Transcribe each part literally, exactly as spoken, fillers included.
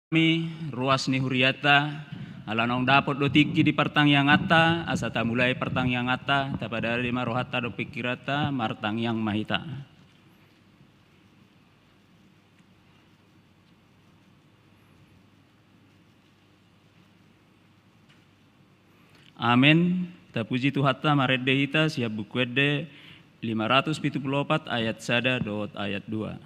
Hami ruas ni hurianta, ala naung dapot do tingki di partangianganta, asa tamulai partangianganta, tapadari ma rohanta dohot pingkiranta, martangiang ma hita. Amen. Tapuji Tuhanta, marende hita sian Buku Ende lima ratus pitu pulu opat ayat sada dohot ayat dua.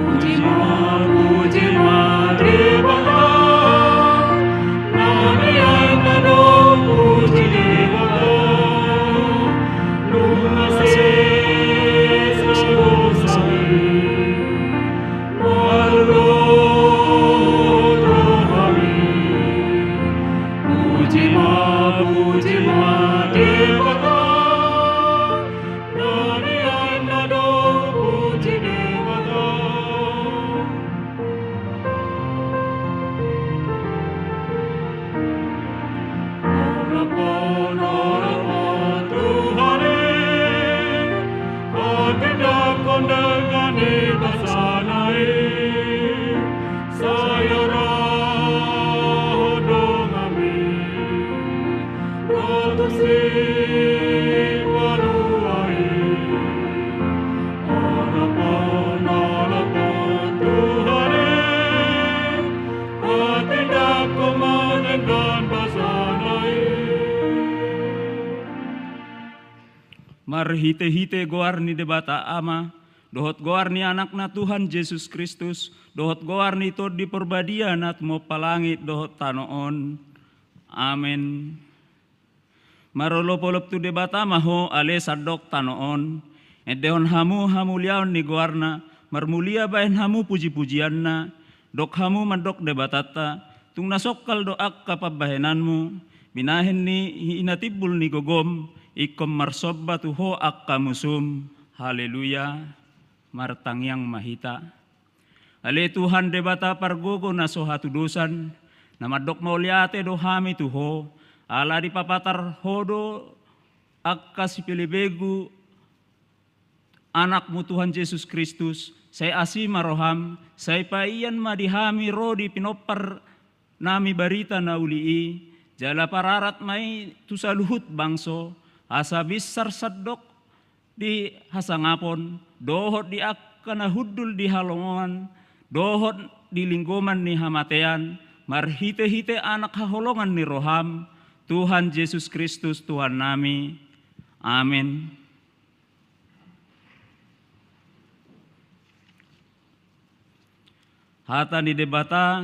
Puji ma, puji ma Debata, na nian na do puji Debata, nunga sesa dosami, marlolo rohami. Puji ma, puji ma Debata, na nian na do puji Debata. Ora po, ora po Tuhan e, hatindanghon denggan ni basana i, sai roha donganmi. Rotus i paluai, ora po, ora po Tuhan e, hatindanghon ma denggan basana i. Marhitehite goar ni Debata Ama, dohot goar ni Anakna Tuhan Jesus Kristus, dohot goar ni Tondi Porbadia na tumompa langit dohot tano on. Amen. Marolopolop tu Debata ma ho ale sandok tano on. Endehon hamu hamuliaon ni goarna, marmulia bahen hamu pujipujianna, dok hamu mandok Debatanta, tung na songkal do angka pambahenanmu, binahen ni ina timbul ni gogom, ingkon marsomba tu ho angka musum. Haleluya. Martangiang ma hita. Ale Tuhan Debata pargogo na so hatudosan, na mandok mauliate do hami tu ho, ala dipapatar ho do angka sipelebegu Anakmu Tuhan Jesus Kristus, sai asi ma roham, sai paian ma di hami ro di pinompar nami barita na uli i, jala pararat ma i tu saluhut bangso, asa binsar sandok di hasangapon, dohot di angka na hundul di halongoan, dohot di linggoman ni hamatean, marhitehite Anak haholongan ni roham, Tuhan Jesus Kristus Tuhan nami. Amen. Hata ni Debata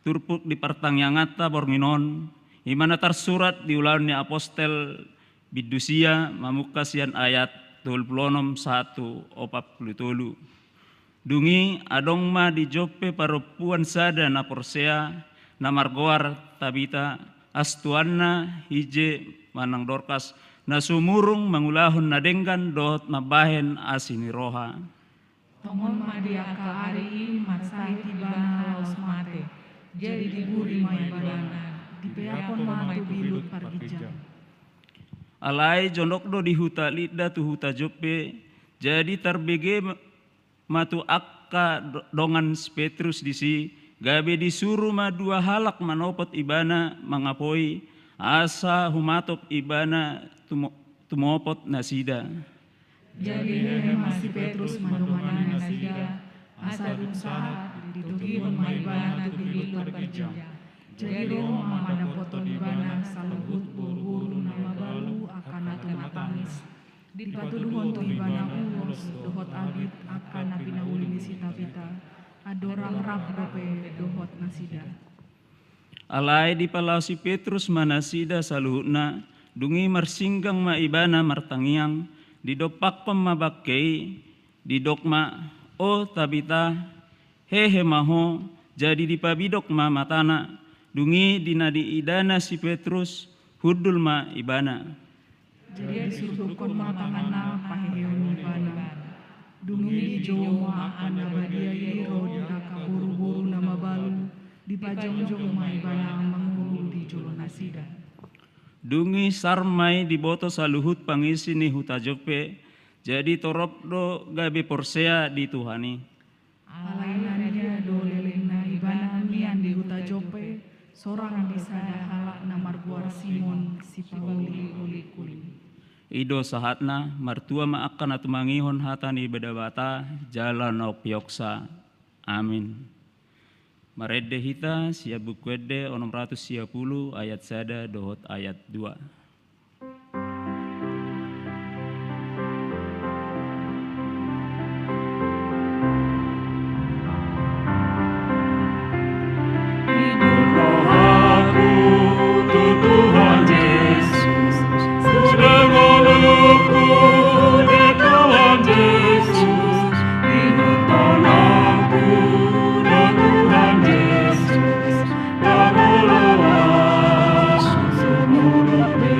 turpuk di partangianganta borngin on, i ma na tarsurat di Ulaon ni Apostel bindu sia mamungka sian ayat tolu pulu onom sahat tu opat pulu tolu. Dung i adong ma di Joppe parompuan sada na porsea, na margoar Tabita, astuanna ije manang Dorkas, na sumurung mangulahon na denggan dohot mambahen asi ni roha. Tongon ma di angka ari i marsahit ibana laos mate, jadi diburi ma ibana, dipeakhon ma tu bilut parginjang. Alai jonok do di huta Lidda tu huta Joppe, jadi tarbege ma tu angka do-, dongan si Petrus disi, gabe disuru ma dua halak manopot ibana mangapoi, asa humatop ibana tumo-, tumopot nasida. Jadi hehe ma si Petrus mandongani nasida, asa dung sahat ditogihon ma ibana tu bilut parginjang. Jadi ro ma mandapothon ibana saluhut boruboru na mabalu angka na tumatangis. Dipatuduhon tu ibana ulos dohot abit angka na pinauli ni si Tabita, andorang rap dope dohot nasida. Alai dipalaosi Petrus ma nasida saluhutna, dung i marsinggang ma ibana martangiang, didompakkon ma bangke i, didok ma, "O Tabita, hehe ma ho." Jadi dipabidok ma matana, dung i di na diidana si Petrus, hundul ma ibana. Jadi disurdukkon ma tanganna paheheon ibana. Dung i dijou ma angka na badia i ro di angka boruboru na mabalu, dipajongjong ma ibana manguludi. Dung i sar ma i diboto saluhut pangisi ni huta Joppe, jadi torop do gabe porsea di Tuhan i. Alai na dia do lelengna ibana mian di huta Joppe, sorang di sada halak na margoar Simon, sipauli-uli kuli. I do sahatna, martua ma angka na tumangihon hata ni Debata, jala na umpeopsa. Amin. Marende hita sian Buku Ende onom ratus sia pulu ayat sada dohot ayat dua. Idul rohaku tu Tuhan Jesus, sedang ngolungku di Tuhan Jesus, ihut tonangku di Tuhan Jesus, na molo sumurut be.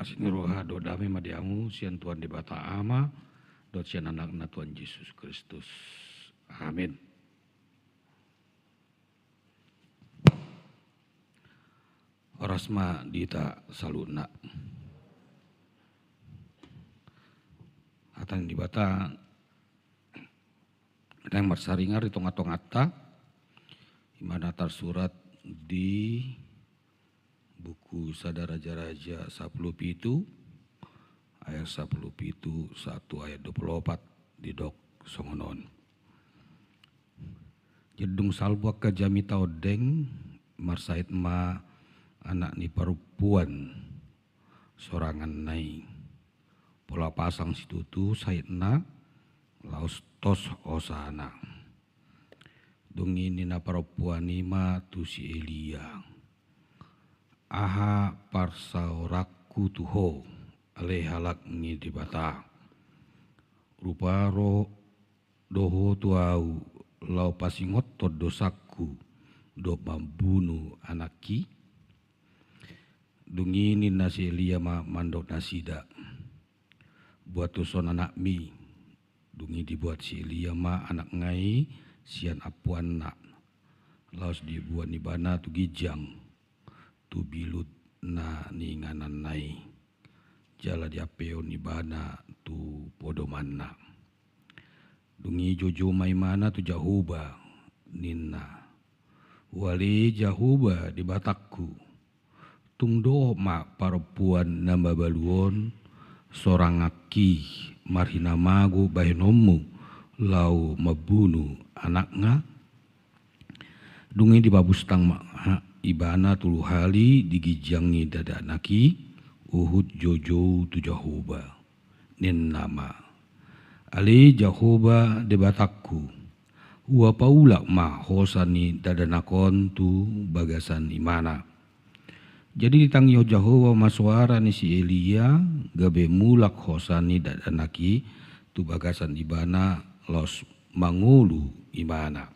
Asi ni roha dohot dame ma di hamu sian Tuhan Debata Ama dohot sian Anakna Tuhan Jesus Kristus. Amin. Horas ma di hita saluhutna. Hata ni Debata naeng marsaringar di tonga-tonganta, i ma na tarsurat di Buku Sada Raja-raja sampulu pitu, ayat sampulu pitu sahat tu ayat dua pulu opat, didok songon on. Jadi dung salpu angka jamita ondeng, marsahit ma anak ni parompuan soranganna i. Pola pasang situtu sahitna, laos tos hosana. Dung i ninna parompuan i ma tu si Elia: Aha parsaoranku tu ho, ale halak ni Debata? Rupa ro do ho tu ahu laho pasingothon dosangku dohot mambunu anakki? Dung i ninna si Elia ma mandok nasida: Buat tuson anakmi. Dung i dibuat si Elia ma anakna i sian ampuanna, laos diboan ibana tu ginjang, tu bilut na niingananna i, jala diampehon ibana tu podomanna. Dung i joujou ma imana tu Jahowa, ninna: O ale Jahowa Debatangku, tung dohot ma parompuan na mabalu on soranganki marhinamago bahenonmu laho mambunu anakna? Dung i dipabustang ma ibana tolu hali di ginjang ni dakdanak i, huhut joujou tu Jahowa. Ninna ma: Ale Jahowa Debatangku, hupaulak ma hosa ni dakdanak on tu bagasan imana. Jadi ditangihon Jahowa ma soara ni si Elia, gabe mulak hosa ni dakdanak i tu bagasan ibana, laos mangolu imana.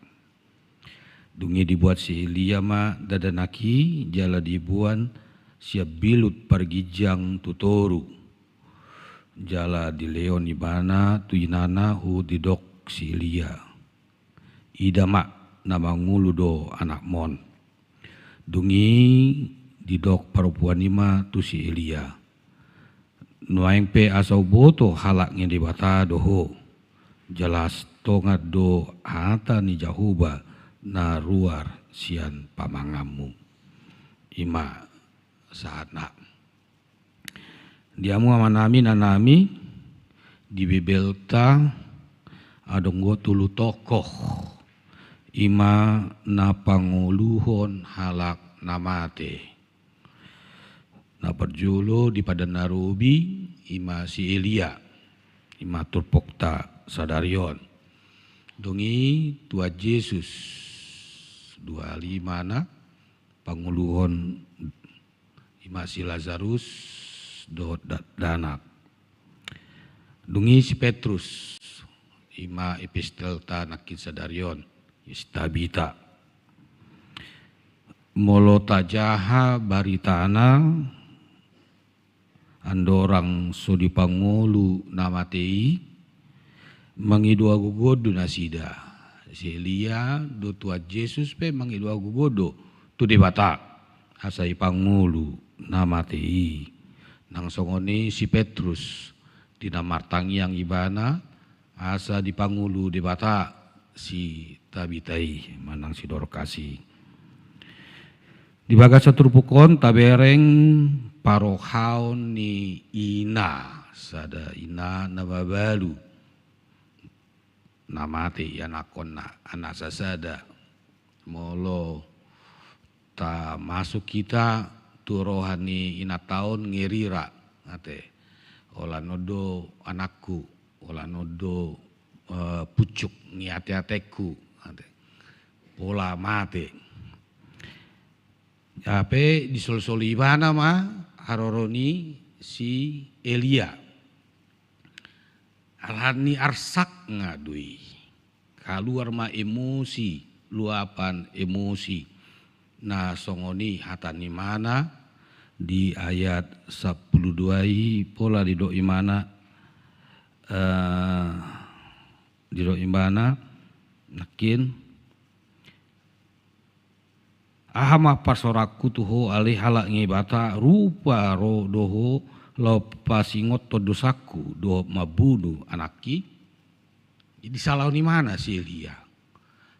Dung i dibuat si Elia ma dakdanak i, jala diboan sian bilut parginjang tu toru. Jala dilehon ibana tu inana, huhut didok si Elia: Ida ma, na mangolu do anakmon. Dung i didok parompuan i ma tu si Elia: Nuaeng pe asa huboto halak ni Debata do ho, jala tongan do hata ni Jahowa na ruar sian pamanganmu. I ma sahatna. Di hamu amanami, inanami, di Bibelta adong do tolu tokoh, i ma na pangoluhon halak na mate. Na parjolo di Padan na Robi, i ma si Elia, i ma turpukta sadari on. Dung i Tuhan Jesus, dua hali imana, pangoluhon, i ma si Lazarus dohot da-, dakdanak. Dung i si Petrus, i ma epistelta nangkin sadari on, si Tabita. Molo tajaha baritana, andorang so dipangolu na mate i, mangido hagogoon do nasida. Si Elia dohot Tuhan Jesus pe mangido hagogoon do tu Debata asa dipangolu na mate i. Nang songon i si Petrus, di na martangiang ibana asa dipangolu Debata si Tabita i manang si Dorkas i. Di bagasan turpuk on tabereng parohaon ni ina, sada ina na mabalu, na mate ianakhonna, anak sasada. Molo tamasuk hita tu roha ni inanta on, ngerira, ate. Holan on do anakku, holan on do, eh, pucuk ni ateatengku, ate. Pola mate. Hape disolsoli ibana ma haroro ni si Elia. Alani arsakna do i. Kaluar ma emosi, luapan emosi. Na songon i hata ni imana di ayat sampulu dua i, pola didok imana, eh, didok imana nangkin, "Aha ma parsoranku tu ho, ale halak ni Debata, rupa ro do ho laho pasingothon dosangku dohot mambunu anakki?" Jadi disalahon imana si Elia.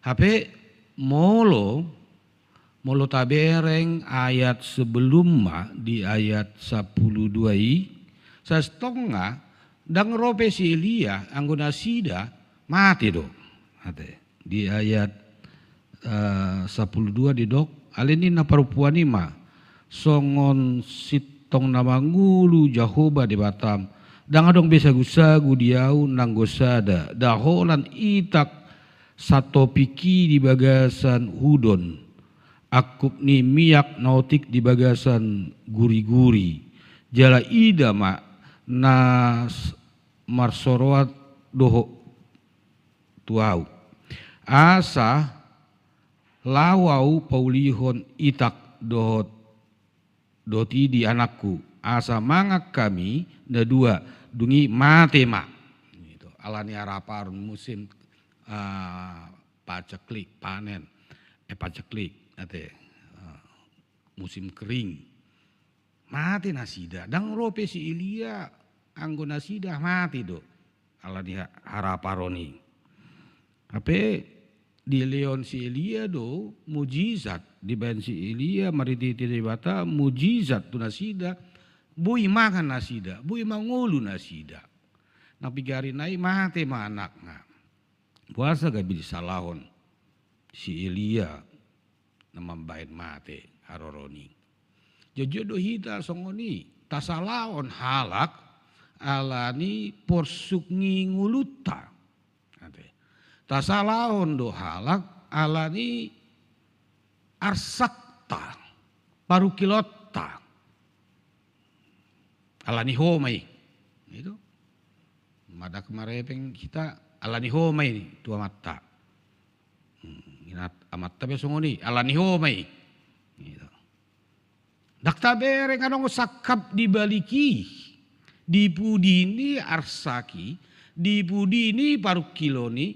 Hape molo, molo tabereng ayat sebelumna, di ayat sampulu dua i, sasintongna ndang ro pe si Elia anggo nasida, mate do. Ate. Di ayat, eh, sampulu dua didok, "Ale ninna parompuan i ma, songon sintong na mangolu Jahowa Debatam, ndang adong be sagusagu di ahu nanggo sada, nda holan itak satopik i di bagasan hudon, angkup ni miak na otik di bagasan guriguri, jala ida ma na s-, marsoroan do ho tu ahu, asa laho ahu paulihon itak dohot, dohot i di anakku, asa mangan hami na dua, dung i mate ma." Gitu. Alani haraparon musim, ah, paceklik, panen, eh, paceklik, ate, ah, musim kering. Mate nasida, ndang ro pe si Elia anggo nasida, mate do. Alani ha-, haraparon i. Hape dilehon si Elia do mujizat, dibaen si Elia marhitehite Debata mujizat tu nasida, boi mangan nasida, boi mangolu nasida. Na piga ari nai mate ma anakna. Boasa gabe disalahon si Elia na mambaen mate haroro ni? Jotjot do hita songon i, tasalahon halak alani porsuk ni ngolunta. Ate. Tasalahon do halak alani arsakta, parungkilonta. Alani ho ma i. Gitu. Mandak marhepeng hita, alani ho ma i tu amanta. Hmm, inanta amanta pe songon i, alani ho ma i. Gitu. Ndang tabereng adong sangkap di balik i, di pudi ni arsak i, di pudi ni parungkilon i,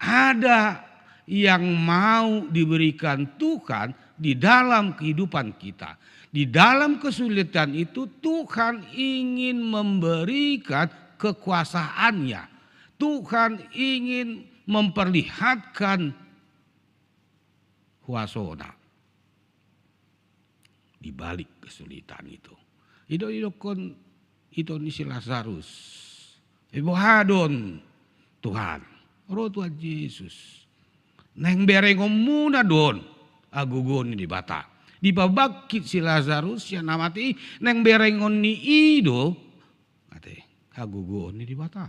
ada yang mau diberikan Tuhan di dalam kehidupan kita. Di dalam kesulitan itu, Tuhan ingin memberikan kekuasaan-Nya. Tuhan ingin memperlihatkan kuasa-Na di balik kesulitan itu. I do didokkon ito ni si Lazarus. "Eh, boha do on, Tuhan?" Ro Tuhan Jesus. "Naeng berengonmuna do on hagogoon ni Debata." Dipabangkit si Lazarus sian na mate i, naeng berengon ni i do, ate, hagogoon ni Debata.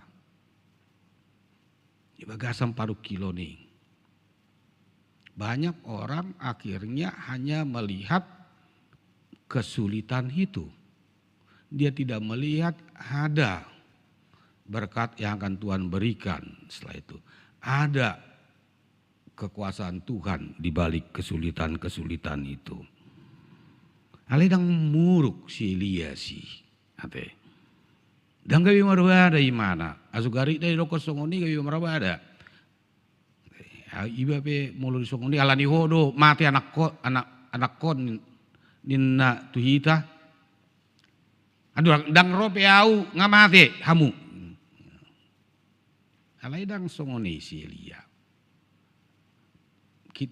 Di bagasan parungkilon i. Banyak orang akhirnya hanya melihat kesulitan itu. Dia tidak melihat ada berkat yang akan Tuhan berikan setelah itu. Ada kekuasaan Tuhan di balik kesulitan-kesulitan itu. Alai ndang muruk si Elia i, ate. Ndang gabe marbada imana. Aso gari da didokkon songon i gabe marbada. Iba pe molo disongon i, alani ho do mate anakkon, anak, anakkon, ninna tu hita. Aduh, ndang ro pe au nga mate hamu. Alai ndang songon i si Elia.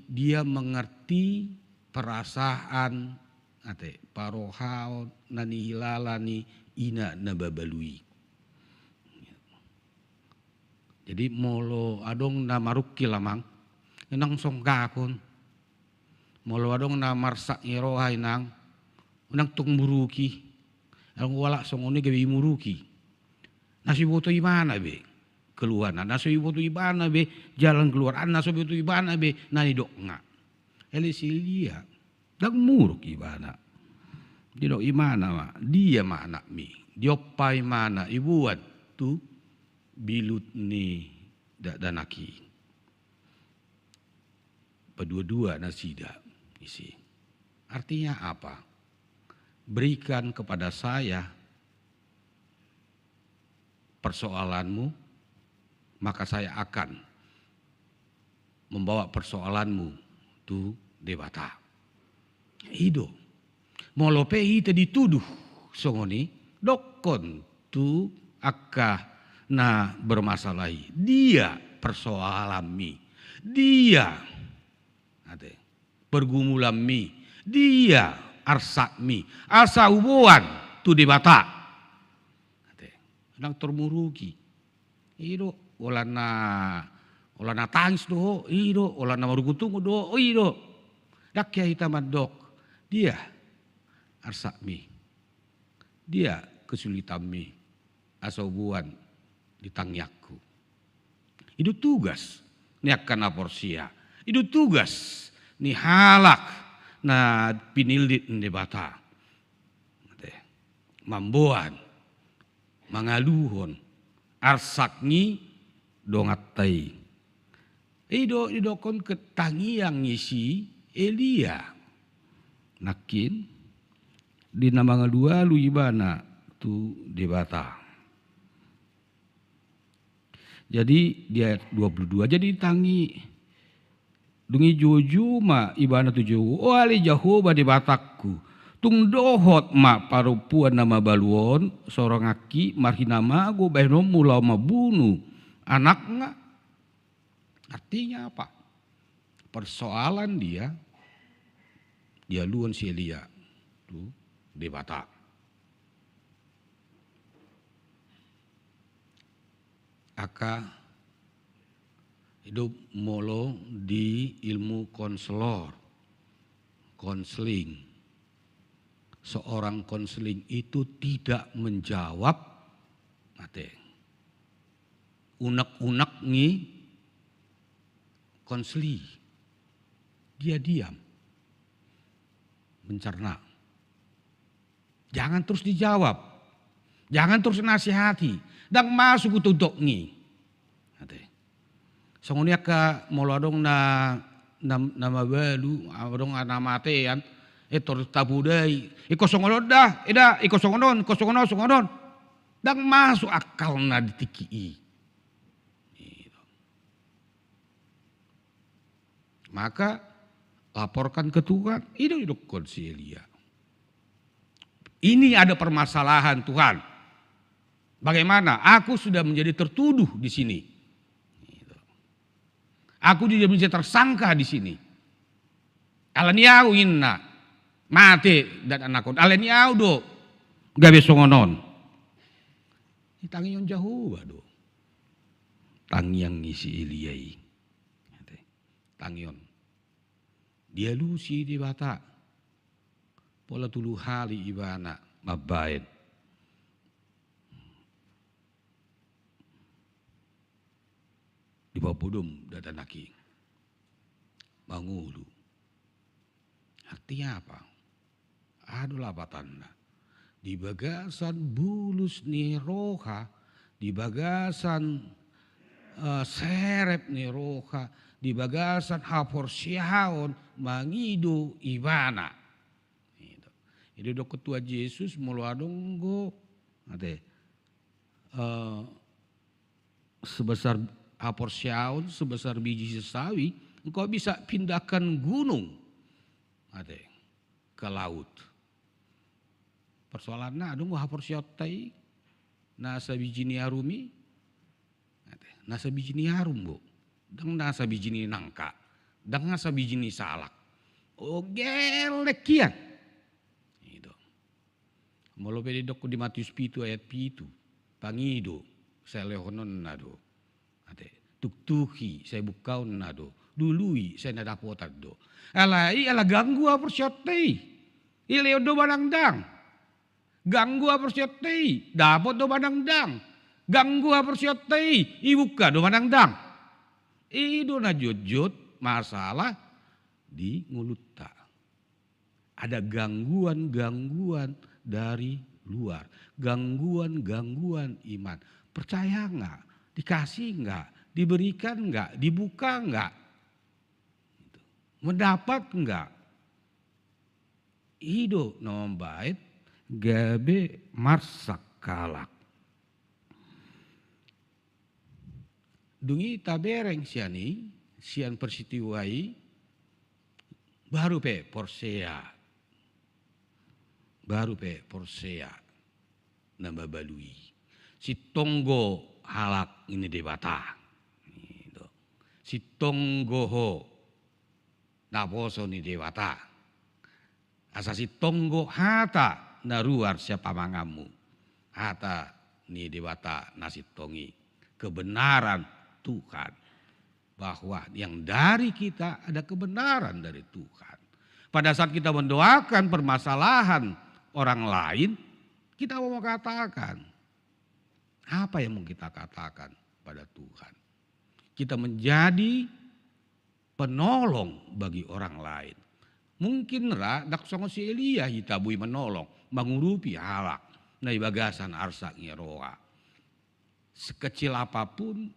Dia mengerti perasaan, ate, parohaon na nihilala ni ina na mabalu i. Jadi molo adong na marungkil, amang, unang songgakon. Molo adong na marsak ni roha, inang, unang tong muruki. Adong halak songon i gabe imuruki. Na so iboto ibana be keluarna, na so iboto ibana be jalan keluar, na so iboto ibana be na nidokna. Alai si Elia ndang muruk ibana. Didok imana ma, dia ma anakmi. Diompa imana, iboan tu bilut ni dakdanak i. Padua-dua nasida isi. Artinya apa? Berikan kepada saya persoalanmu, maka saya akan membawa persoalanmu tu Debata. I do. Molo pe hita dituduh songon i, dokkon tu angka na bermasalah i, dia persoalanmi, dia, ate, pergumulanmi, dia arsakmi, asa huboan tu Debata. Ate, unang tor muruki. I do, holan na, holan na tangis do ho, i do, holan na marungutungut do ho, i do. Ndang hea hita mandok, dia arsakmi, dia kesulitanmi, asa huboan di tangiangku. I do tugas ni angka na porsea. I do tugas ni halak na pinillit ni Debata. Ate. Mamboan, mangaluhon arsak ni donganta i. I do didokkon tangiang ni si Elia. Nangkin di na mangalualu ibana tu Debata. Jadi di ayat dua puluh dua, jadi tangi, dung i joujou ma ibana tu Jahowa, o ale Jahowa Debatangku, tung dohot ma parompuan na mabalu on soranganki marhinamago bahenonmu laho mambunu anakna? Artinya apa? Persoalan dia, dialuhon si Elia tu Debata. Angka i do molo di ilmu konselor, konseling. Seorang konseling itu tidak menjawab, ate, unek-unek ni konseli. Dia diam, mencerna. Jangan terus dijawab. Jangan terus nasihati. Ndang masuk tu utok ni. Ate. Songon i angka molo adong na, na, na mabalu, adong na matean, e tor tapodai. Ingkon songon on da, eda, ingkon songon on, ingkon songon on, songon on. Ndang masuk akalna di tingki i. Gitu. Maka laporkan ke Tuhan, i do didokkon si Elia. Ini ada permasalahan, Tuhan. Bagaimana? Aku sudah menjadi tertuduh di sini. Gitu. Aku sudah menjadi tersangka di sini. Alani au inna, mate dakdanak on. Alani au do gabe songon on. Ditangion Jahowa do. Tangiang ni si Elia i. Tangion. Dialusi Debata. Pola tolu hali ibana mambaen. Dipapodom dakdanak i. mangolu. Artinya apa? Aha do lapatanna? Di bagasan bulus ni roha, di bagasan, eh, serep ni roha, di bagasan haporseaon mangido ibana. Gitu. Jadi didok Tuhan Jesus, molo adong do, ate, eh, sebesar haporseaon, sebesar biji sesawi, engkau bisa pindahkan gunung, ate, ke laut. Persoalanna, adong do haporseaonta i na sabiji ni arum i, ate, na sabiji ni arum do, ndang na sabiji ni nangka, ndang na sabiji ni salak. O, gellek hian. Gitu. Molo pe didok di Matius pitu ayat pitu, pangido, sai lehononna do. Ate, tuktuhi, sai bungkaonna do. Lului, sai na dapotan do. Alai, ala ganggu haporseaonta i, dilehon do manang ndang? Ganggu haporseaonta i, dapot do manang ndang? Ganggu haporseaonta i, dibungka do manang ndang? I do na jotjot masalah di ngolunta. Ada gangguan-gangguan dari luar, gangguan-gangguan iman. Percaya nggak? Dikasih nggak? Diberikan nggak? Dibuka nggak? Gitu. Mendapat nggak? I do na mambahen gabe marsak halak. Dung i tabereng sian i, sian peristiwa i, baru pe porsea. Baru pe porsea na mabalu i. Sintong do halak ni Debata. Gitu. Sintong do ho naposo ni Debata. Asa sintong do hata na ruar sian pamanganmu. Hata ni Debata na sintong i. Kebenaran Tuhan. Bahwa yang dari kita ada kebenaran dari Tuhan. Pada saat kita mendoakan permasalahan orang lain, kita mau katakan, apa yang mau kita katakan pada Tuhan? Kita menjadi penolong bagi orang lain. Mungkin ra ndang songon si Elia hita boi menolong, mangurupi halak na di bagasan arsak ni roha. Sekecil apapun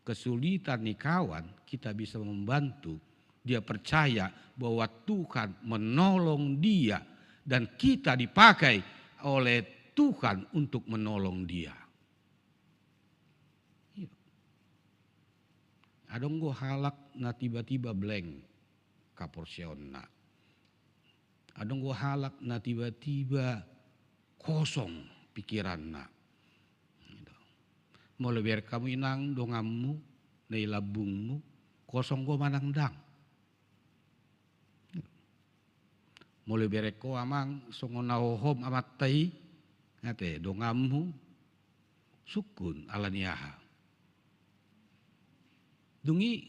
kesulitan ni kawan, kita bisa membantu dia percaya bahwa Tuhan menolong dia dan kita dipakai oleh Tuhan untuk menolong dia. Iya. Adong do halak na tiba-tiba blank haporseaonna. Adong do halak na tiba-tiba kosong pikiranna. Gitu. Molo bereng hamu inang donganmu na di lambungmu, kosong do manang ndang? Molo bereng ho amang songon na hohom amanta i, ate, donganmu, sungkun ala ni aha? Dung i,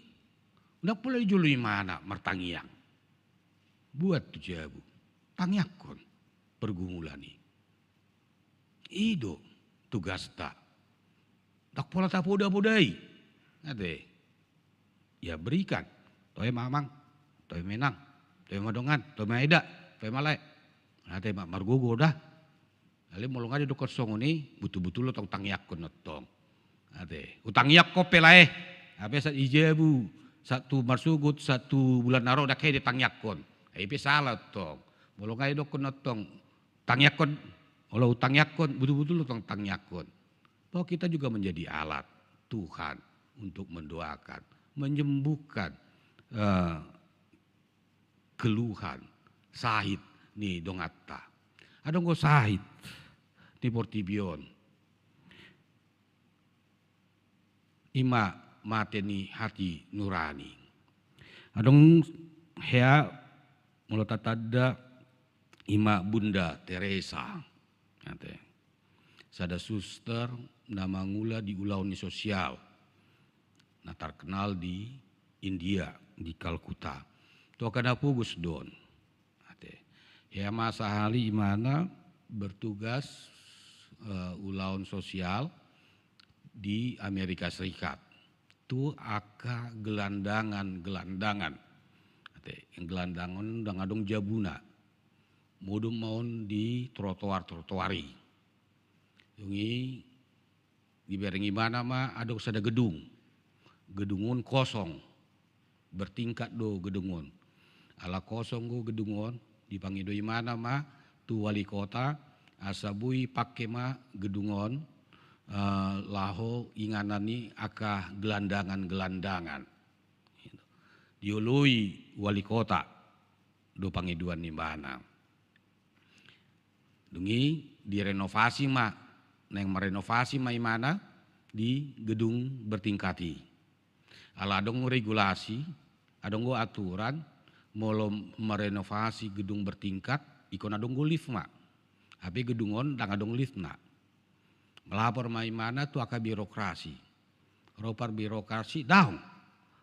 unang pola di jolo imana martangiang. Buat tu jabu, tangiangkon pergumulan i. I do tugasta. Ndang pola tapoda-podai. Ate. Ya berikan. Toe ma amang, toe ma inang, toe ma dongan, toe ma eda, toe ma lae. Ate ma margogo da. Alai molo nga didokkon songon i, butul-butul do tong tangiangkon do tong. Ate, hutangiangkon pe lae. Hape sahat di jabu, sahat tu marsogot, sahat tu bulan na ro, ndang hea ditangiangkon. Ai pe sala do tong. Molo nga didokkon do tong tangiangkon, olo hutangiangkon, butul-butul do tong tangiangkon. Bahwa kita juga menjadi alat Tuhan untuk mendoakan, menyembuhkan, eh, keluhan, sahit ni donganta. Adong do sahit ni portibi on. I ma mate ni hati nurani. Adong hea molo tatanda i ma Bunda Teresa. Ate. Sada suster na mangula di ulaon ni sosial. Na terkenal di India, di Kalkuta. Tu angka na pogos do on. Ate. Hea ma sahali imana bertugas, eh, ulaon sosial di Amerika Serikat. Tu angka gelandangan-gelandangan. Te, gelandang on ndang adong jabuna. Modom ma on di trotoar-trotoar i. Dung i dibereng ibana ma adong sada gedung. Gedung on kosong. Bertingkat do gedung on. Ala kosong do gedung on, dipangido ibana ma tu wali kota, asa boi pangke ma gedung on, eh, laho inganan ni angka gelandangan-gelandangan. Dioloi wali kota do pangidoan ni ibana. Dung i direnovasi ma, naeng merenovasi ma ibana di gedung bertingkat i. Ala adong regulasi, adong do aturan, molo merenovasi gedung bertingkat, ingkon adong do lift ma. Hape gedung on ndang adong liftna. Melapor ma ibana tu angka birokrasi. Ro parbirokrasi, daong.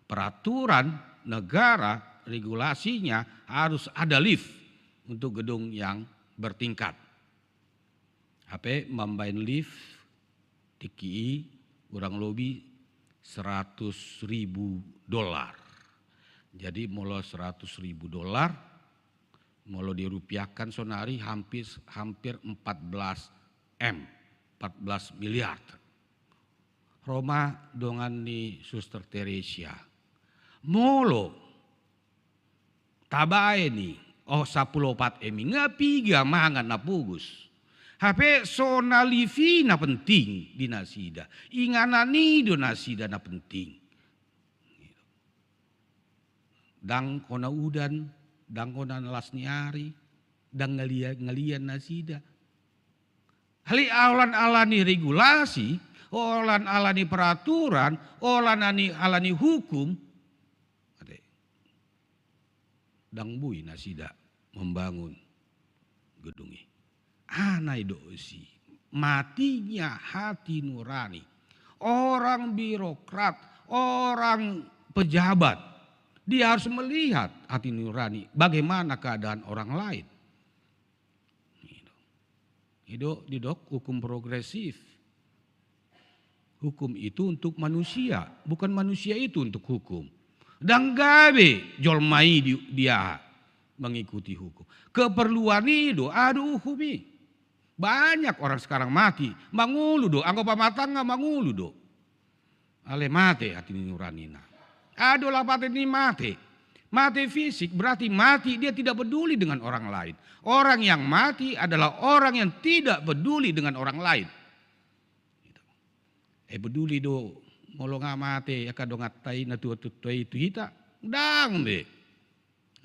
Peraturan negara, regulasinya harus ada lift untuk gedung yang bertingkat. Hape mambaen lift tingki i kurang lobi seratus ribu dolar. Jadi molo seratus ribu dolar, molo dirupiahkan sonari hampir, hampir empat belas M, empat belas miliar. Ro ma dongan ni Suster Teresia. Molo tabaen i, oh, sampulu opat M i, nga piga mangan na pogos. Hape so na lift i na penting di nasida. Inganan i do nasida na penting. Ndang hona udan, ndang hona las ni ari, ndang ngalian, ngalian nasida. Alai holan ala ni regulasi, holan ala ni peraturan, holan ala ni hukum, ate, ndang boi nasida membangun gedung i. Aha na didok disi? Matinya hati nurani. Orang birokrat, orang pejabat, dia harus melihat hati nurani, bagaimana keadaan orang lain. I do didok hukum progresif. Hukum itu untuk manusia, bukan manusia itu untuk hukum. Ndang gabe jolma i di, di aha, mengikuti hukum. Keperluan i do, aha do hukum i. Banyak orang sekarang mati, mangolu do, anggo pamatangna mangolu do. Alai mate hati ni nuranina. Aha do lapatanna mate? Mate fisik berarti mati, dia tidak peduli dengan orang lain. Orang yang mati adalah orang yang tidak peduli dengan orang lain. Gitu. Eh, peduli do molo nga mate angka donganta i, na tuatua i tu hita? Ndang be.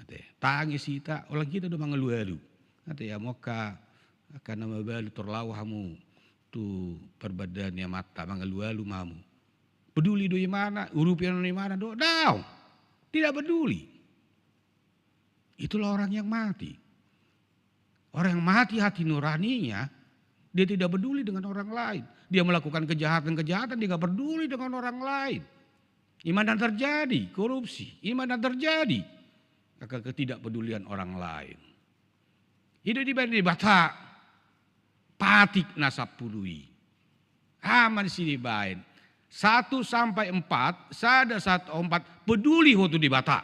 Ate, tangis hita, holan hita do mangalualu. Ate, hamu angka, angka na mabalu, tor laho hamu tu parbadaan ni amanta, mangalualu ma hamu. Peduli do ibana, urupi annon ibana do? Daong. Tidak peduli. Itulah orang yang mati. Orang yang mati hati nuraninya, dia tidak peduli dengan orang lain. Dia melakukan kejahatan-kejahatan, dia nggak peduli dengan orang lain. I ma na terjadi korupsi, i ma na terjadi angka ketidakpedulian orang lain. I do dibaen Debata patik na sampulu i. Aha ma disi dibaen? Satu sampai empat, sada satu empat, peduli ho tu Debata.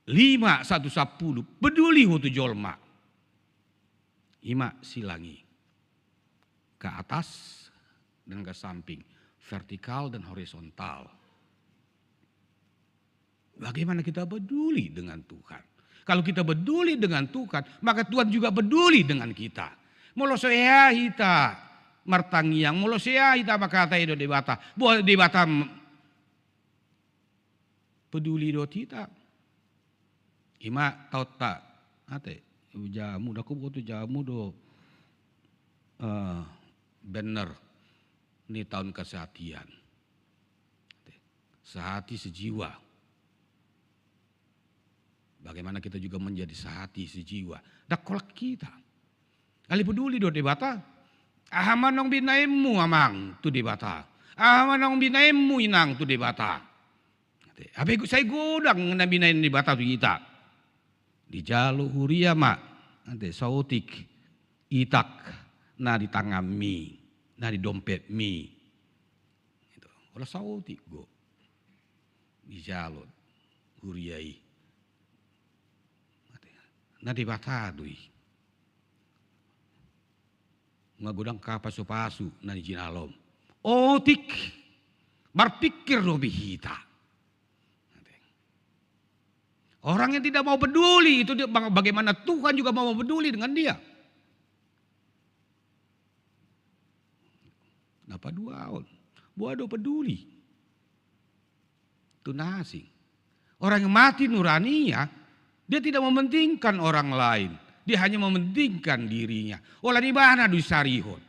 Lima satu sampulu, peduli ho tu jolma. I ma silang i. Ke atas dan ke samping, vertikal dan horizontal. Bagaimana kita peduli dengan Tuhan? Kalau kita peduli dengan Tuhan, maka Tuhan juga peduli dengan kita. Molo so hea hita martangiang, molo so hea hita mangkatai dohot Debata, boha Debata m-, peduli dohot hita? I ma taonta, ate, jamu, ndang huboto jamu do, eh, bener ni taon kesehatian. Sehati sejiwa. Bagaimana kita juga menjadi sehati sejiwa? Ndang holan hita. Alai peduli do Debata. Aha ma naung binaenmu, Amang, tu Debata? Aha ma naung binaenmu, Inang, tu Debata? Ate, hape sai godang na binaen Debata tu hita. Dijalo huria ma, ate, saotik itak na di tanganmi, na di dompetmi. Gitu. Holan saotik do dijalo. huria i. Na Debata do i. Nga godang hapasupasu na jinalom. Otik, marpikir dope hita. Orang yang tidak mau peduli itu dia, bang-, bagaimana Tuhan juga mau peduli dengan dia? Na paduahon, boha do peduli? Tu na asing. Orang yang mati nuraninya, dia tidak mementingkan orang lain. Dia hanya mementingkan dirinya. Holan ibana do disarihon.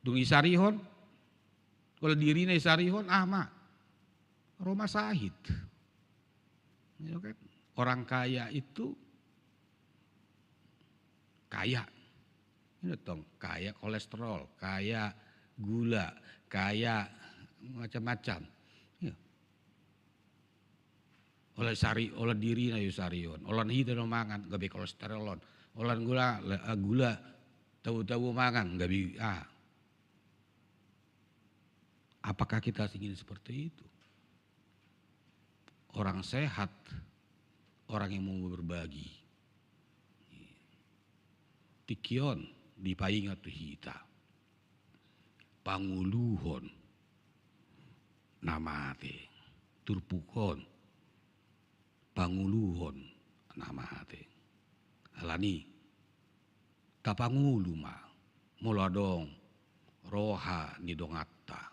Dung disarihon, holan dirina disarihon, aha ma? Rumah sakit. Ya kan? Orang kaya itu kaya. Ini tong, kaya kolesterol, kaya gula, kaya macam-macam. Ya. Holan sari, holan dirina disarihon, holan hita do mangan, gabe kolesterol on. Holan gula, le-, ah, gula, tabo-tabo mangan, gabe, ah. Apakah kita ingin seperti itu? Orang sehat, orang yang mau berbagi. Tingki on dipaingot tu hita. Pangoluhon na mate. Turpukhon. Pangoluhon na mate. Alani, tapangolu ma molo adong roha ni donganta,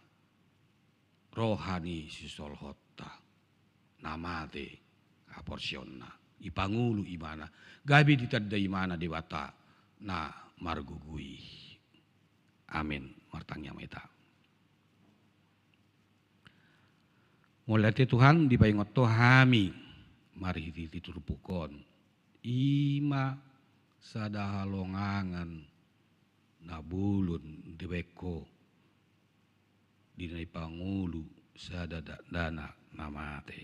roha ni sisolhotta, na mate haporseaonna. Dipangolu ibana, gabe ditanda ibana Debata na margogo i. Amin. Martangiang ma hita. Mauliate Tuhan, dipaingot Ho hami marhitehite turpuk on. I ma sada halongangan na bolon dibaen Ho di na dipangolu sada dakdanak na mate,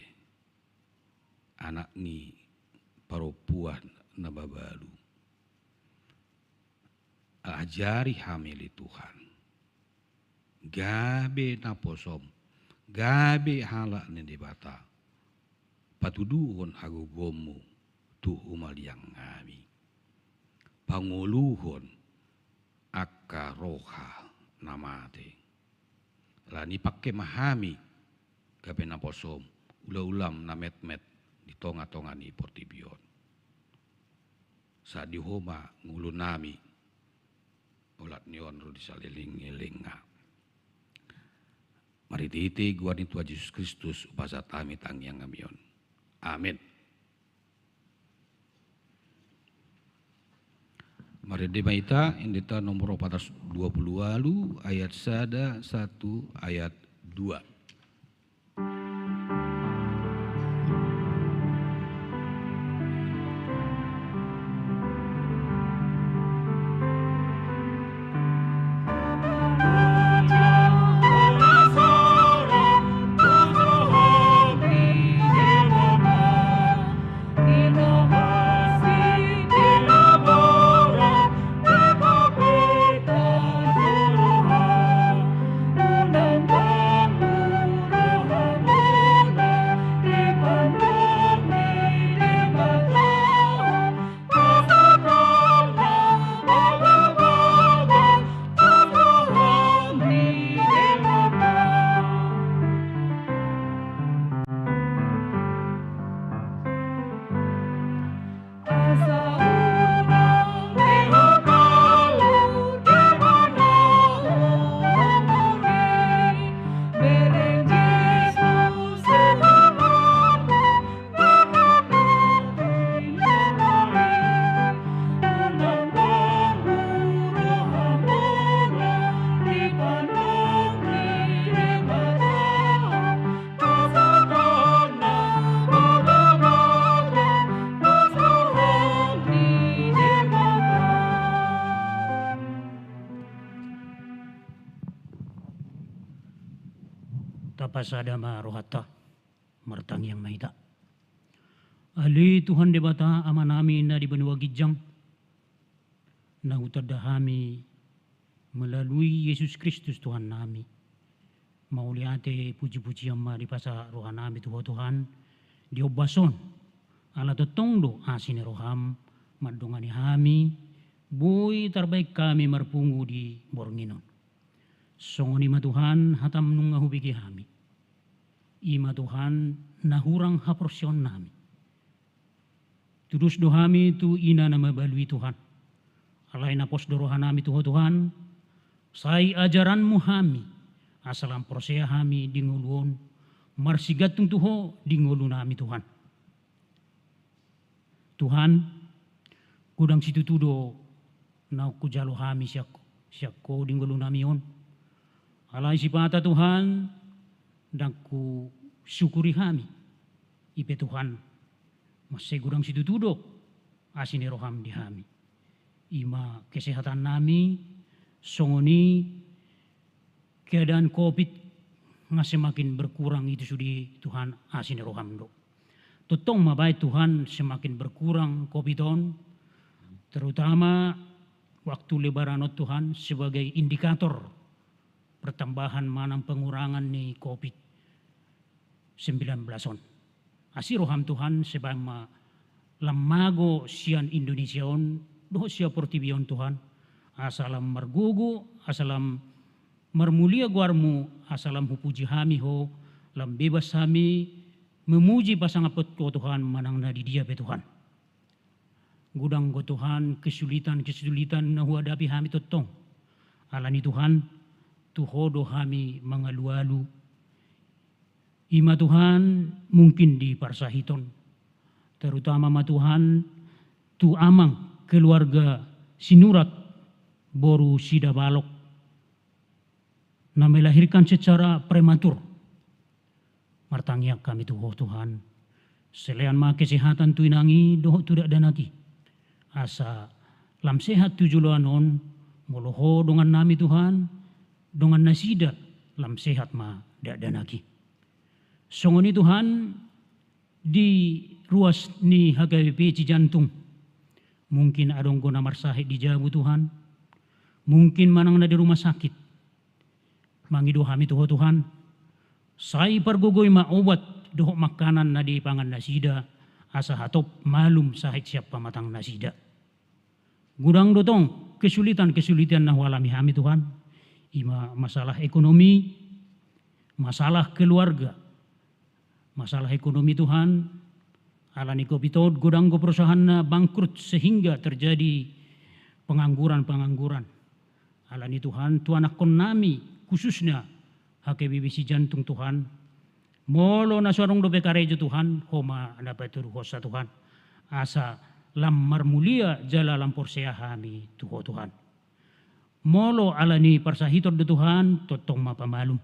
anak ni parompuan na mabalu. Ajari hami ale Tuhan, gabe naposom, gabe halak ni Debata, patuduhon hagogoonmu tu humaliang hami, pangoluhon angka roha na mate. Alani pangke ma hami gabe naposom, ulaonam na metmet di tongatonga ni portibi on. Sahat di Ho ma ngolunami, olat ni on ro di salelenglelengna. Marhitehite goar ni Tuhan Jesus Kristus hupasahat hami tangiang hami on. Amin. Marende ma hita, Endenta nomor opat ratus dua pulu ualu, ayat sada, satu, ayat dua. Tapasada ma rohanta, martangiang ma hita. Ale Tuhan Debata, Amanami na di banua ginjang, na hutanda hami melalui Jesus Kristus Tuhannami. Mauliate, pujipujian ma dipasahat rohanami tu Ho Tuhan, di ombas on, ala tongtong do asi ni roham mandongani hami, boi tarbaen hami marpungu di borngin on. Songon i ma Tuhan, hatam nunga hubege hami. I ma Tuhan, na hurang haporseaonnami. Tudos do hami tu ina na mabalu i Tuhan. Alai na pos do rohanami tu Ho Tuhan, sai ajaranmu hami, asa lam porsea hami di ngolu on, marsigantung tu Ho di ngolunami Tuhan. Tuhan, godang situtu do naung hujalo hami sian, sian Ho di ngolunami on. Alai sipata Tuhan, ndang husukuri hami. I pe Tuhan, mansai godang situtu do asi ni roham di hami. I ma kesehatannami, songon i keadaan covid nga semakin berkurang, i tu sude Tuhan asi ni roham do. Tongtong ma baen Tuhan semakin berkurang covid on, terutama waktu lebaran on Tuhan sebagai indikator pertambahan manang pengurangan ni covid sembilan belas on. Asi roham Tuhan, sebaen ma lam mago sian Indonesia on, dohot sian portibi on Tuhan, asa lam margogo, asa lam marmulia goarmu, asa lam hupuji hami Ho, lam bebas hami memuji pasangaphon Ho Tuhan manang na di dia pe Tuhan. Godang do Tuhan kesulitan-kesulitan na huhadapi hami tongtong. Alani Tuhan, tu Ho do hami mangalualu. I ma Tuhan, mungkin di parsahiton. Terutama ma Tuhan, tu amang keluarga Sinurat boru Sidabalok na melahirkan secara prematur. Martangiang hami tu Ho Tuhan. Selean ma kesehatan tu inang i dohot tu dakdanak i. Asa lam sehat tu joloan on, molo Ho dongannami Tuhan, dongan nasida, lam sehat ma dakdanak i. Songon i Tuhan, di ruas ni H K B P Cijantung. Mungkin adong do na marsahit di jabu Tuhan. Mungkin manang na di rumah sakit. Mangido hami tu Ho Tuhan, sai pargogoi ma obat dohot makanan na dipangan nasida, asa hatop malum sahit sian pamatang nasida. Godang do tong kesulitan-kesulitan na hualami hami Tuhan, i ma masalah ekonomi, masalah keluarga, masalah ekonomi Tuhan, alani covid on godang do perusahaanna bangkrut sehingga terjadi pengangguran-pengangguran. Alani Tuhan, tu anakkonnami khususna H K B P Cijantung Tuhan, molo na so adong dope karejo Tuhan, Ho ma na patuduhonsa Tuhan, asa lam marmulia jala lam porsea hami tu Ho Tuhan. Molo alani parsahiton do Tuhan, tongtong ma pamalum.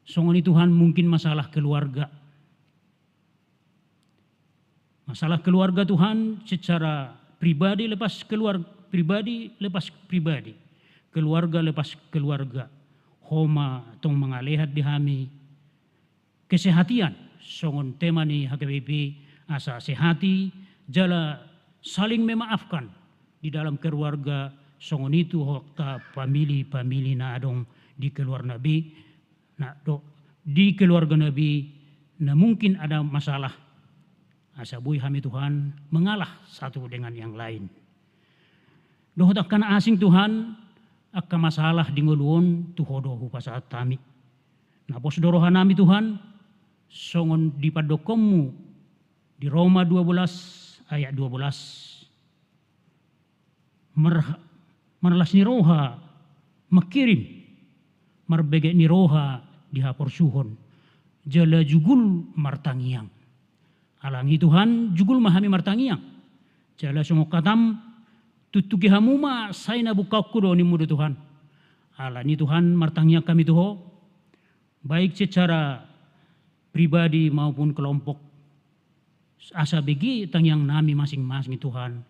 Songon i Tuhan, mungkin masalah keluarga. Masalah keluarga Tuhan, secara pribadi lepas keluar-, pribadi lepas pribadi, keluarga lepas keluarga. Ho ma tong mangalehan di hami kesehatian, songon tema ni H K B P, asa sehati, jala saling memaafkan di dalam keluarga, songon i tu ho angka pamili-pamili na adong di keluarga na be, na do, di keluarga na be, na mungkin ada masalah. Asa boi hami Tuhan mengalah satu dengan yang lain. Dohot angka na asing Tuhan, angka masalah di ngolu on tu Ho do hupasahat hami. Na pos do rohanami Tuhan, songon di pandokhonmu di Roma dua belas ayat dua belas. Mar-, marlas ni roha mangkirim, marbege ni roha di haporsuhon, jala jugul martangiang. Alani Tuhan, jugul ma hami martangiang. Jala songon hatam, tutugi hamu ma, sai na bungkaonku do, nimmu do Tuhan. Alani Tuhan, martangiang hami tu Ho, baik secara pribadi maupun kelompok. Asa bege tangiangnami masing-masing Tuhan,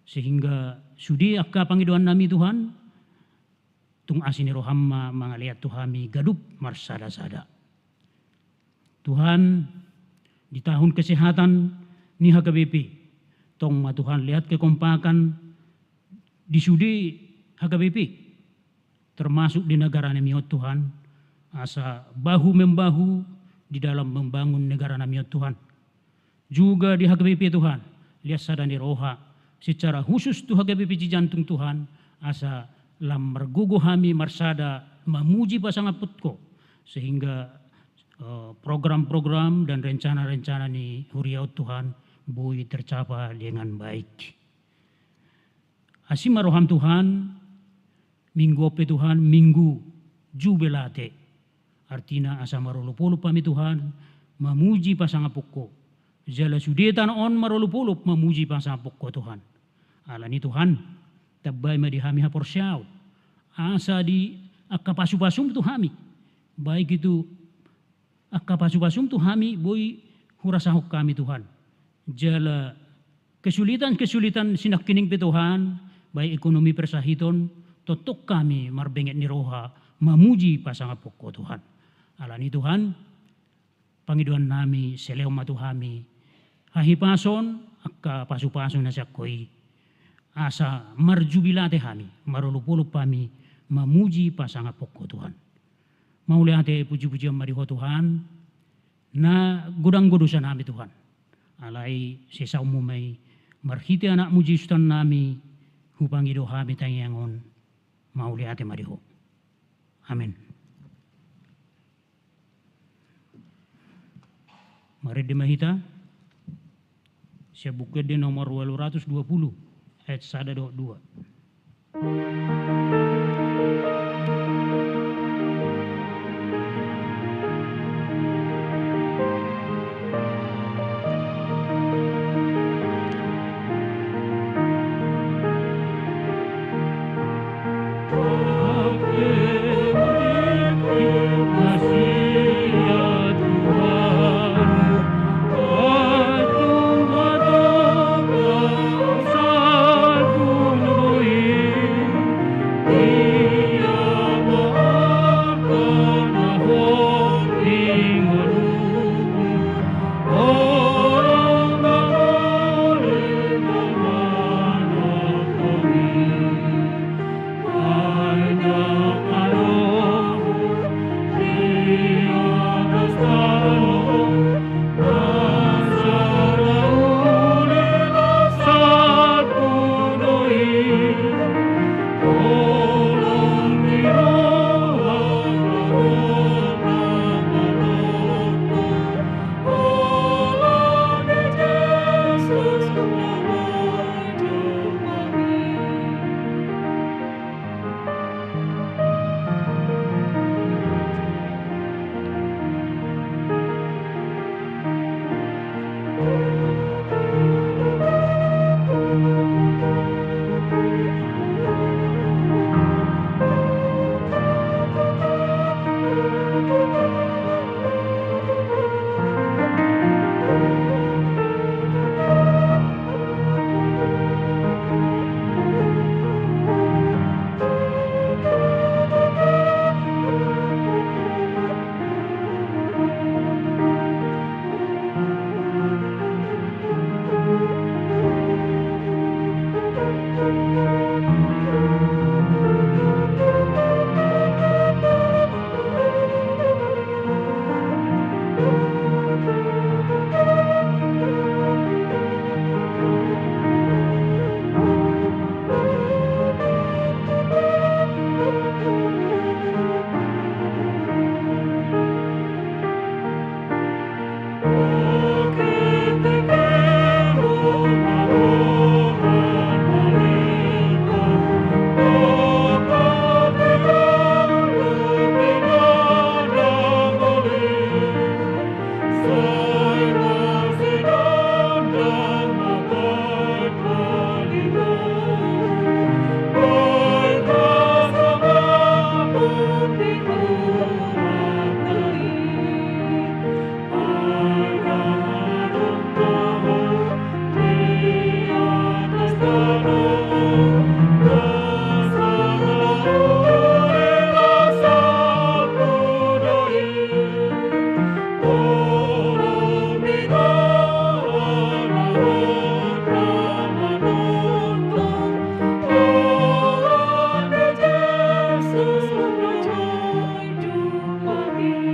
sehingga sude angka pangidoannami Tuhan, tung asi ni roham ma mangalean tu hami ganup marsada-sada. Tuhan, di tahun kesehatan ni H K B P, tong ma Tuhan leat kekompakan di sude H K B P, termasuk di negara nami on Tuhan, asa bahu membahu di dalam membangun negara nami on Tuhan. Juga di H K B P Tuhan, liat sada ni roha, secara khusus tu H K B P Cijantung Tuhan, asa lam margogo hami marsada mamuji pasangaphon Ho, sehingga, eh, program-program dan rencana-rencana ni huria on Tuhan, boi tercapai dengan baik. Asi ma roham Tuhan, minggu on pe Tuhan, minggu jubilate. Artina asa marolopolop hami Tuhan, mamuji pasangaphon Ho. Jala sude tano on marolopolop mamuji pasangaphon Ho Tuhan. Alani Tuhan, tambai ma di hami haporseaon. Asa di angka pasupasum tu hami. Baik itu angka pasupasum tu hami boi hurasahon hami Tuhan. Jala kesulitan-kesulitan sinangkining pe Tuhan, baik ekonomi persahiton, tongtong hami marbenget ni roha, mamuji pasangaphon Ho Tuhan. Alani Tuhan, pangidoan nami, silehon ma tu hami, hahipason, angka pasupasu na sian Ho i. Asa marjubilate hami, marolopolop hami, mamuji pasangaphon Ho Tuhan. Mauliate pujipujian ma di Ho Tuhan, na godang do dosa nami Tuhan. Alai sesaonmu ma i marhite anakmu Jesus Tuhan nami, hupangido hami tangiang on, mauliate ma di Ho. Amen. Marende ma hita, sian Buku Ende nomor ualu ratus dua pulu, ayat sada dohot dua.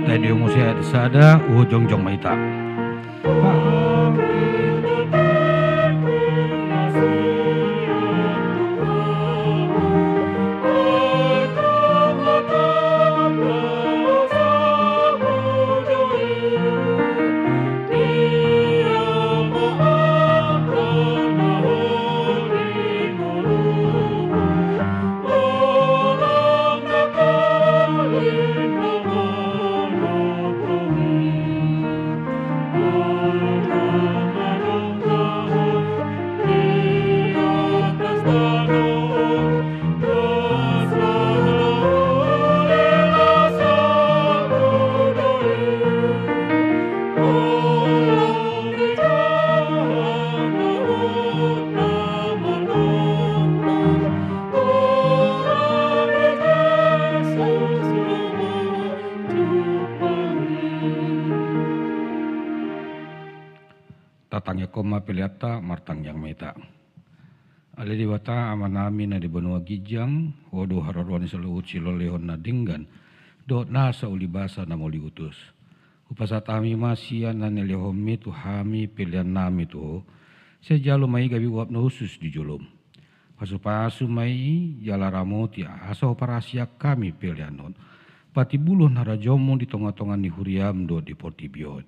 Taendehon muse ayat sada, uho jongjong ma hita. Tatangiangkon ma peleanta, martangiang ma hita. Ale Debata Amanami na di banua ginjang, Ho do haroroan ni saluhut silehonlehon na denggan dohot nasa ulibasa na mauliutus. Hupasahat hami ma sian na nilehonMi tu hami peleannami tu Ho, sai jalo ma i gabe uap na hushus di joloM. Pasupasu ma i jala ramoti asa huparasiak hami pelean on patimbulhon harajaonMu di tongatonga ni huriaM dohot di portibi on.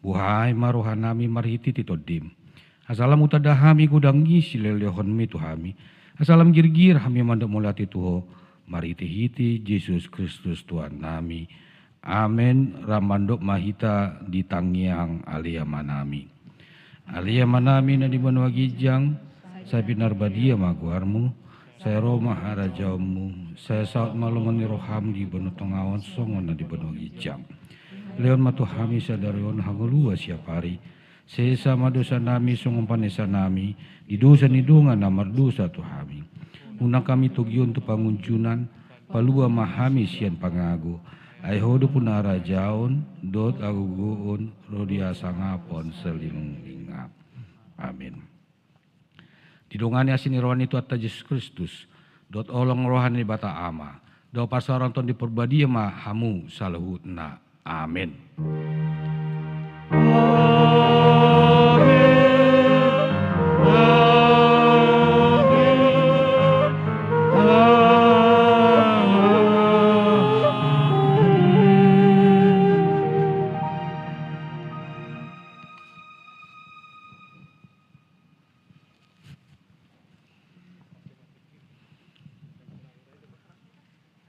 Buhai ma rohanami marhitehite TondiM, asa lam hutanda hami godang ni silehonlehonMi tu hami, asa lam girgir hami mandok mauliate tu Ho, marhitehite Jesus Kristus Tuhannami. Amen. Rap mandok ma hita di tangiang Ale Amanami. Ale Amanami na di banua ginjang, sai pinarbadia ma goarMu, sai ro ma harajaonMu, sai saut ma lomo ni rohaM di banua tonga on songon na di banua ginjang. Lehon ma tu hami sadari on hangoluan siapari, sesa ma dosanami songon panesanami di dosa ni dongan na mardosa tu hami. Unang hami togihon tu pangunjunan, palua ma hami sian pangago, ai Ho do umboto ni harajaon, dohot hagogoon, ro di hasangapon saleleng ni lelengna. Amen. Didongani asi ni roha ni Tuhanta Jesus Kristus, dohot holong ni roha ni Debata Ama, dohot parsaoran ni Tondi Porbadia ma hamu saluhutna. Amen.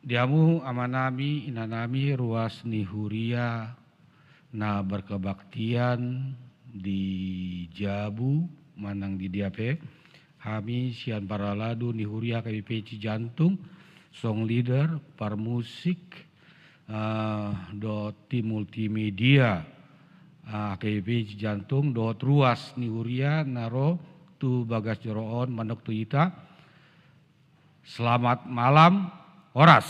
Di hamu amanami, inanami, ruas ni huria na berkebaktian di jabu manang di dia pe, hami sian parhalado ni huria H K B P I Cijantung, song leader, parmusik, eh, dohot tim multimedia, eh, H K B P I Cijantung, dohot ruas ni huria na ro tu bagas joro on mandok tu hita, selamat malam, horas.